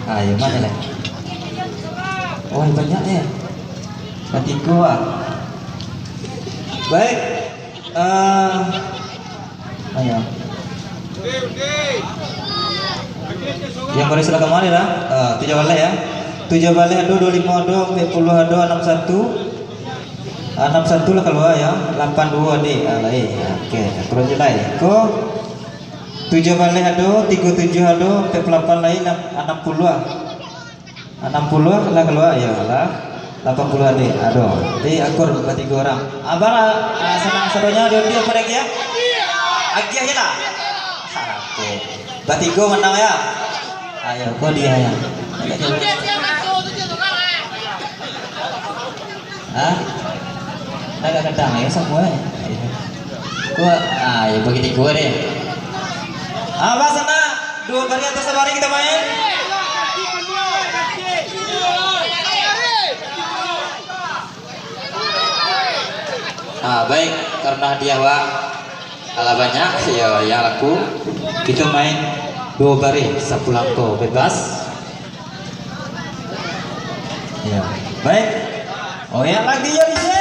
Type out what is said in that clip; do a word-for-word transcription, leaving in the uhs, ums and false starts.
Ah, yang mana lah? Oh, banyak ya. Katigo ah. Baik. Eh, ayo. Yang baru silakan mari lah. Eh, tujuah baleh ya. Tujuah baleh ado, duo limo ado, ampek puluah ado, anam satu. Anam satu lah kalua ya. Lapan duo dek. Alah, eh. Oke, kurang jelas. Ko tujuah baleh ado, tigo tujuah ado, ampek puluah lapan lai, anam puluah. Anam puluah lah kalua, yo lah. Lapan puluah dek, ado. Jadi akur batigo urang. Abang lah, ah, sanang sadonyo di undi apo lagi ya? Agiah je lah. Ha, oke. Batigo manang ya. Ayo, kau dia ya. Hah? Dah agak kadang ya, samuo eh. Kau, ah, ya bagi tigo deh. Abang sana, duo bareh atau sabareh kita main? Ah, baik, karena hadiah wak kalah banyak, yo, yang laku, kita main duo bareh, sapuluah angko bebas. Ya, baik. Oh, yang lagi ya, DJ.